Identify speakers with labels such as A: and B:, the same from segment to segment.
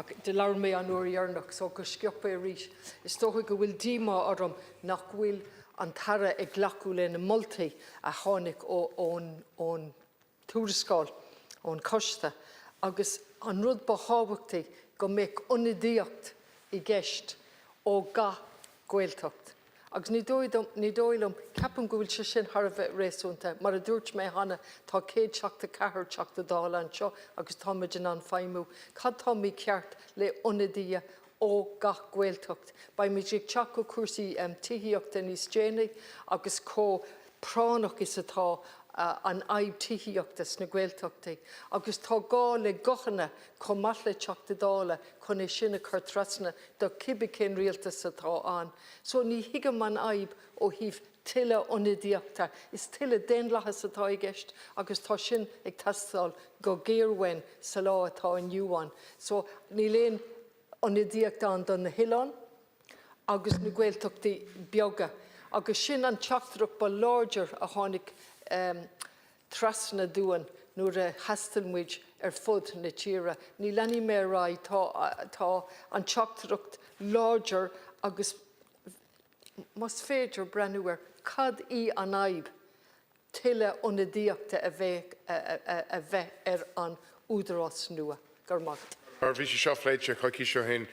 A: Ach do labhair mé an uair dheireanach so go sciobtha arís, is dócha go bhfuil díomá orm nach bhfuil an tAire ag glacadh le na moltaí a tháinig ón tuarascáil ón choiste agus an rud ba thábhachtaí go mbeadh ionadaíocht i gceist ó gach Gaeltacht. Agus ní dóigh dom, ní dóigh liom, ceapaim go bhfuil sé sin thar a bheith réasúnta. Mar a dúirt mé cheana, tá 174 Teachta Dála anseo agus táimid in ann feidhmiú. Cad tá mícheart le ionadaithe ó gach Gaeltacht? Beimid ag teacht go cúrsaí tithíochta níos déanaí agus chomh práinneach is atá an fhadhb tithíochta sna Gaeltachtaí agus tá gá le guthanna chomh maith le Teachta Dála chun é sin a chur trasna do cibé cén rialtas atá ann. So ní thuigim an fhadhb ó thaobh tuilleadh ionadaíochta. Is tuilleadh daonlathas atá i gceist agus tá sin ag teastáil go géar uainn sa lá atá inniu ann. So níl aon ionadaíocht ann do na hoileáin agus na Gaeltachtaí beaga agus sin an teachtaireacht ba láidir a tháinig trasna dúinn nuair a thaistil muid ar fud na tíre. Ní leanfaidh mé ar aghaidh, tá, tá an teachtaireacht láidir agus más féidir breathnú ar cad í an fhadhb tuilleadh ionadaíochta a bheith, a bheith ar an údarás nua. Go raibh maith agat.
B: Mar bhí sé seo pléite coicís ó shin,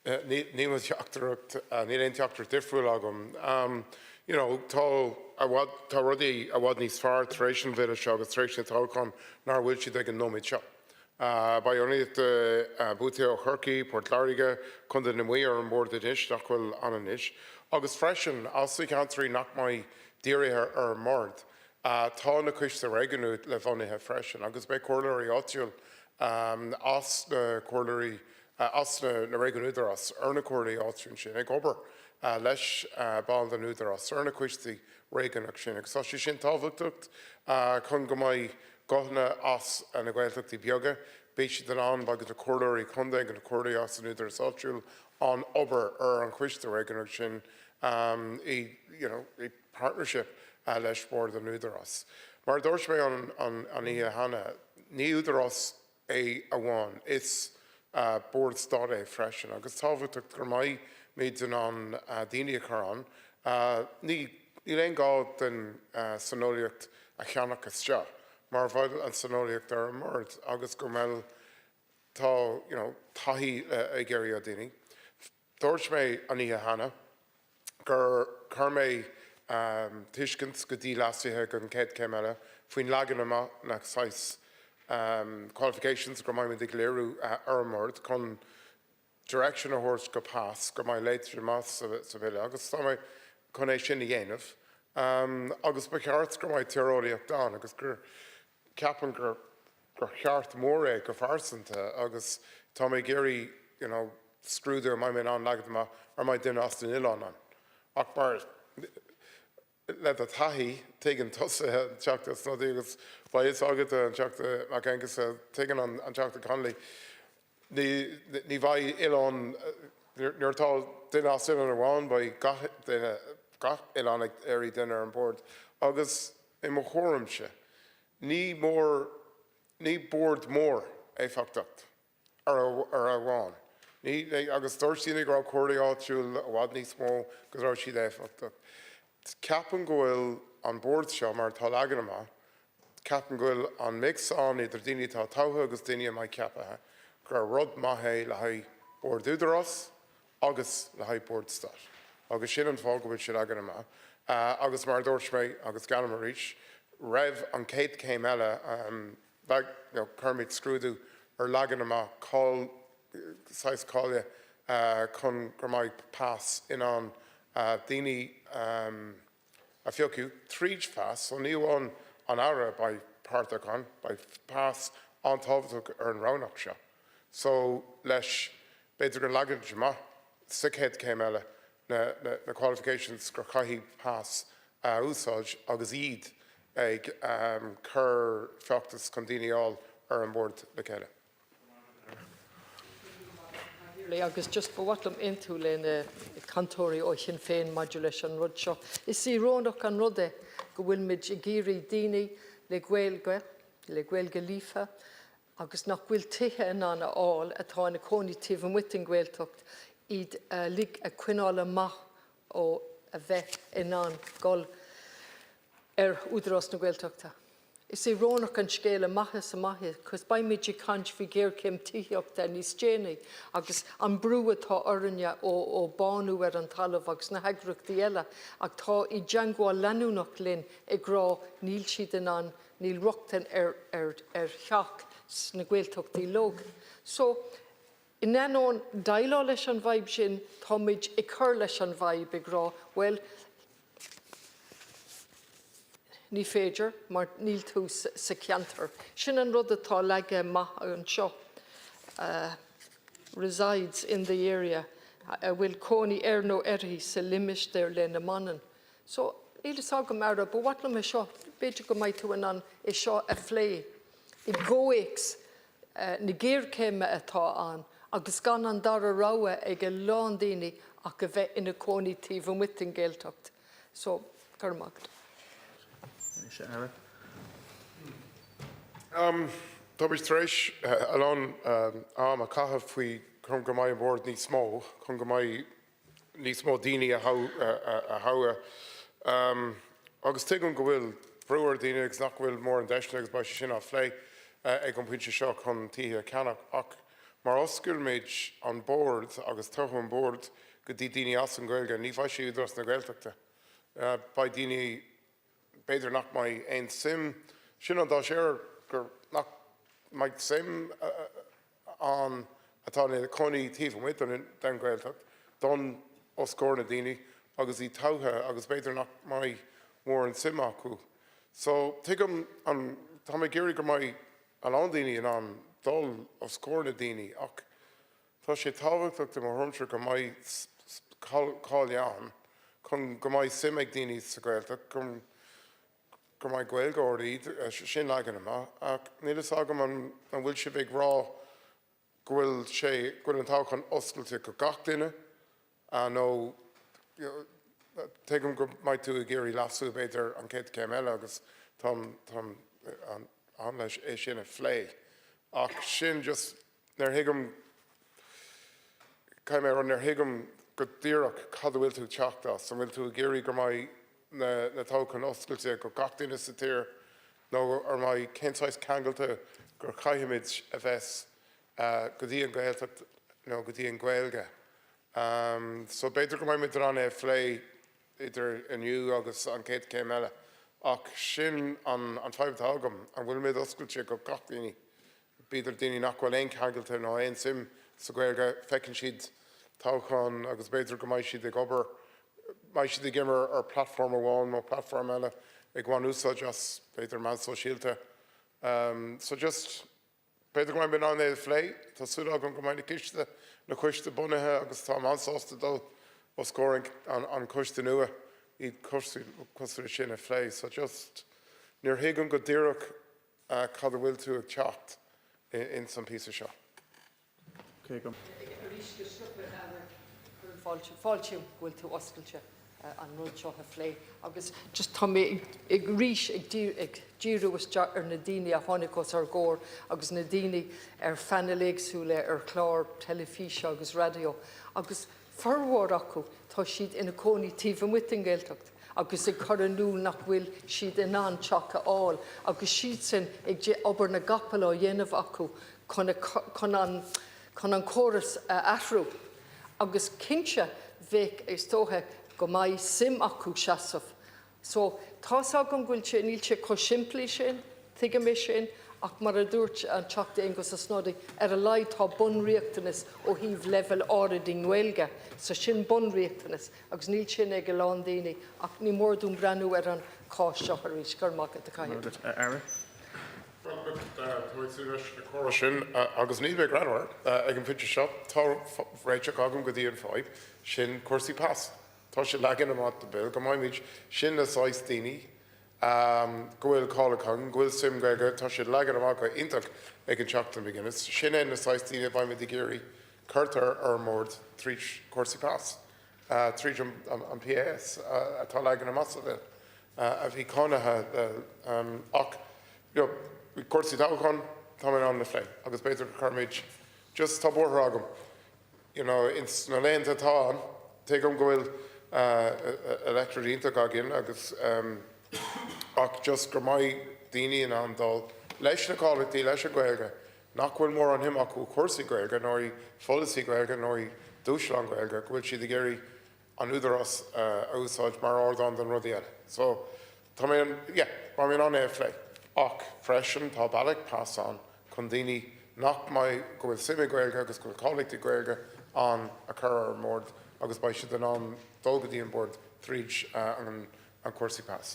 B: Níl mo theachtaireacht, níl aon teachtaireacht difriúil agam. You know, tá i bhfad, tá rudaí i bhfad níos fearr tar éis an bhille seo agus tar éis na toghcháin ná bhfuil siad ag an nóiméad seo. Beidh ionadaíocht buaite ó Chorcaí, Port Láirge, Contae na Mí ar an mbord anois, nach bhfuil ann anois. Agus freisin, as na ceantraí nach mbeidh dírithe ar an mbord, tá na coiste réigiúnach le bhunaithe freisin agus beidh comhairleoirí áitiúil as na comhairleoirí as na réigiúin údarás ar na comhairlí áitiúil sin ag obair leis baill den údarás ar na coistí réigiúnach sin agus tá sé sin tábhachtach chun go mbeidh guthanna as na Gaeltachtaí beaga, beidh siad in ann, beidh na comhairleoirí contae agus na comhairleoirí as an údarás áitiúil an obair ar an choiste réigiúnach sin i you know i partnership leis bord an údarás. Mar a dúirt mé an oíche cheana, ní údarás é amháin, is bord stáit é freisin agus tábhachtach go mbeimid in ann daoine a chur ann. Ní, níl aon gá den saineolaíocht a cheannach isteach mar bhfuil an saineolaíocht ar an mbord agus go mbeidh, tá, you know, taithí ag iarraidh ó daoine. Dúirt mé an oíche cheana gur chuir mé tuiscint go dtí leasuithe don chéad chéim eile faoin leagan amach na saghas qualifications go mbeidh muid ag léiriú ar an mbord chun direction a thabhairt go PAS go mbeidh léite amach sa bhille agus tá mé chun é sin a dhéanamh agus ba cheart go mbeidh tíreolaíocht ann agus gur ceapaim gur gur cheart mór é go phearsanta agus tá mé ag iarraidh you know scrúdú an mbeidh mé in ann leagan amach ar mbeidh duine as an oileán ann. Ach mar le do thaithí, tuigeann tusa an Teachta Snodaigh agus beidh fhios agat an Teachta Mac Aonghusa, tuigeann an Teachta Connolly, ní ní bheidh oileán nuair atá duine as oileán amháin beidh gach duine gach oileán ag iarraidh duine ar an bord agus i mo thuairimse Ní mór, ní bord mór éifeachtacht ar ar amháin. Ní, agus dúirt daoine go raibh comhairlí áitiúil i bhfad níos mó go raibh siad éifeachtach. Ceapaim go bhfuil an bord seo mar atá leagan amach, ceapaim go bhfuil an mix ann idir daoine atá togha agus daoine a mbeidh ceapaithe, gur rud maith é le haghaidh bord údarás, agus le haghaidh Bord Stáit. Agus sin an fáth go bhfuil sé leagan amach. Agus mar a dúirt mé, agus geallaim arís, roimh an chéad chéim eile, beidh, you know, cuirfimid scrúdú ar leagan amach cáil, saghas cáile chun go mbeidh PAS in ann daoine a phiocadh tríd PAS. So ní amháin an Aire beidh páirteach ann, beidh PAS an-tábhachtach ar an roghnach seo. So leis, b'fhéidir go leagfaimid amach sa chéad chéim eile na na qualifications gur chaithfidh PAS a úsáid agus iad ag cur feachtas chun daoine a fháil ar an mbord le chéile.
A: Agus just ba mhaith liom aontú le na cainteoirí ó Shinn Féin maidir leis an rud seo. Is íorónach an rud é go bhfuil muid ag iarraidh daoine le Gaeilge, le Gaeilge líofa, agus nach bhfuil tithe in ann a fháil atá ina cónaí taobh amuigh den Ghaeltacht iad a lig a coinneáil amach ó a bheith in ann dul ar Údarás na Gaeltachta. Is íorónach an scéal amach is amach é cos beimid ag caint faoi ghéarchéim tithíochta níos déanaí agus an brú atá orainne ó ó Bánú ar an Talamh agus na heagraíochtaí eile ach tá i dteangmháil leanúnach linn ag rá níl siad in ann níl rochtain ar ar ar theach sna Gaeltachtaí leo. So, in ainneoin déileáil leis an bhfadhb sin, táimid ag cur leis an bhfadhb ag rá, bhuel, ní féidir mar níl tú sa cheantar. Sin an rud atá leagtha amach anseo, resides in the area, a bhfuil cónaí air nó uirthi sa limistéar lena mbaineann. So, níl fhios agam, Aire, ba mhaith liom é seo, b'fhéidir go mbeidh tú in ann é seo a phlé i gcomhthéacs na géarchéime atá ann agus gan an dara rogha ag a lán daoine ach a bheith ina cónaí taobh amuigh den Ghaeltacht. So, go raibh maith agat.
C: Anois, a Aire.
B: Táimid tar éis a lán am a chaitheamh faoi chun go mbeidh an bord níos mó, chun go mbeidh níos mó daoine a thoghadh. Agus tuigim go bhfuil brú ar dhaoine agus nach bhfuil mórán deiseanna agus beidh sé sin á phlé ag an bpointe seo chun tithe a cheannach. Ach má osclaímid an bord agus toghadh an bord go dtí daoine as an Ghaeilge, ní bheidh sé Údarás na Gaeltachta. Beidh daoine, b'fhéidir nach mbeidh aon suim, sin an dáiséar gur nach mbeidh suim ann atá ina cónaí taobh amuigh den Ghaeltacht don os comhair na daoine agus iad togha agus b'fhéidir nach mbeidh mórán suim acu. So tuigim an, tá mé ag iarraidh go mbeidh a lán daoine in ann dul os comhair na daoine ach tá sé tábhachtach i mo thuairimse go mbeidh cáil ann chun go mbeidh suim ag daoine sa Ghaeltacht go go mbeidh Gaeilgeoirí, sin leagan amach, ach níl fhios agam an bhfuil sibh ag rá go bhfuil sé, go bhfuil an toghchán oscailte go gach duine nó tuigim go mbeidh tú ag iarraidh leasú b'fhéidir an chéad chéim eile agus táim, táim ann leis é sin a phlé ach sin just níor thuigim, caithfidh mé a rá, níor thuigim go díreach cad a bhfuil tú ag teacht as, an bhfuil tú ag iarraidh go mbeidh na toghcháin oscailte go gach duine sa tír nó ar mbeidh, cén saghas ceangailte gur chaithfimid a bheith go dtí an Ghaeltacht nó go dtí an Ghaeilge. So b'fhéidir go mbeidh muid in ann é a phlé idir inniu agus an chéad chéim eile ach sin an fadhb atá agam, an bhfuilimid oscailte go gach daoine? B'fhéidir daoine nach bhfuil aon ceangailte nó aon suim sa Ghaeilge, feiceann siad toghchán agus b'fhéidir go mbeidh siad ag obair, mbeidh siad ag imirt ar platform amháin nó platform eile ag baint úsáid as b'fhéidir meán sóisialta. So just, b'fhéidir go mbeidh mé in ann é a phlé. Tá súil agam go mbeidh na ciste, na coiste bunaithe agus táim an-sásta dul os comhair an coiste nua iad cosúil sin a phlé. So just, níor thuigim go díreach cad a bhfuil tú ag teacht ins an píosa seo.
C: Cé go.
A: Arís go sciobtha, a Aire, cuirim fáilte, fáiltím go bhfuil tú oscailte an rud seo a phlé agus just tá mé ag arís ag ag díriú isteach ar na daoine a tháinig os ár gcomhair agus na daoine ar phainéil éagsúla ar chlár teilifíse agus raidió agus Formhór acu, tá siad ina cónaí taobh amuigh den Ghaeltacht agus ag cur in iúl nach bhfuil siad in ann teach a fháil agus siadsan ag obair na gcapall á dhéanamh acu chun chun an chun an córas a athrú. Agus cinnte bheadh, is dócha go mbeidh suim acu seasamh So, tá's agam go bhfuil sé, níl sé chomh simplí sin, tuigim é sin, ach mar a dúirt an Teachta Aengus Ó Snodaigh, ar a laghad tá bunriachtanas ó thaobh leibhéal áirid i nGaeilge, so sin bunriachtanas agus níl sin ag a lán daoine ach ní mór dúinn breathnú ar an chás seo arís. Go raibh maith agat, a Chathaoirligh.
C: A Aire.
B: Well, look, tá mé ag súil leis na comhrá sin agus níl mé greannmhar ag an phointe seo. Tá réiteach agam go dtí an fadhb sin cúrsaí pas. Tá sé leagan amach sa Bille go mbeimid sin na saghas daoine go bhfuil cáil acu, go bhfuil suim Gaeilge, tá sé leagan amach go iontach ag an Teachta McGuinness, sin é na saghas daoine a bheimid ag iarraidh cuirtear ar an mbord tríd cúrsaí pas, tríd an PAS atá leagan amach sa Bhille a bhí cáinithe ach you know cúrsaí toghcháin. Tá mé in ann le phlé agus b'fhéidir go cuirfimid just tá buartha agam you know ins na laethanta atá ann tuigim go bhfuil electorate iontach againn agus ach just go mbeidh daoine in ann dul leis na cáilíochtaí leis an Ghaeilge nach bhfuil mórán shuim acu i cúrsaí Gaeilge nó i pholasaí Gaeilge nó i dúshlán Gaeilge go bhfuil siad ag iarraidh an Údarás a úsáid mar ardán don rudaí eile. So tá mé an, yeah, beidh mé in ann é a phlé. Ach freisin tá bealach pas ann chun daoine nach mbeidh, go bhfuil suim i Gaeilge agus go bhfuil cáilíochtaí Gaeilge ann a chur ar an mbord agus beidh siad in ann dul go dtí an bord tríd an cúrsaí pas.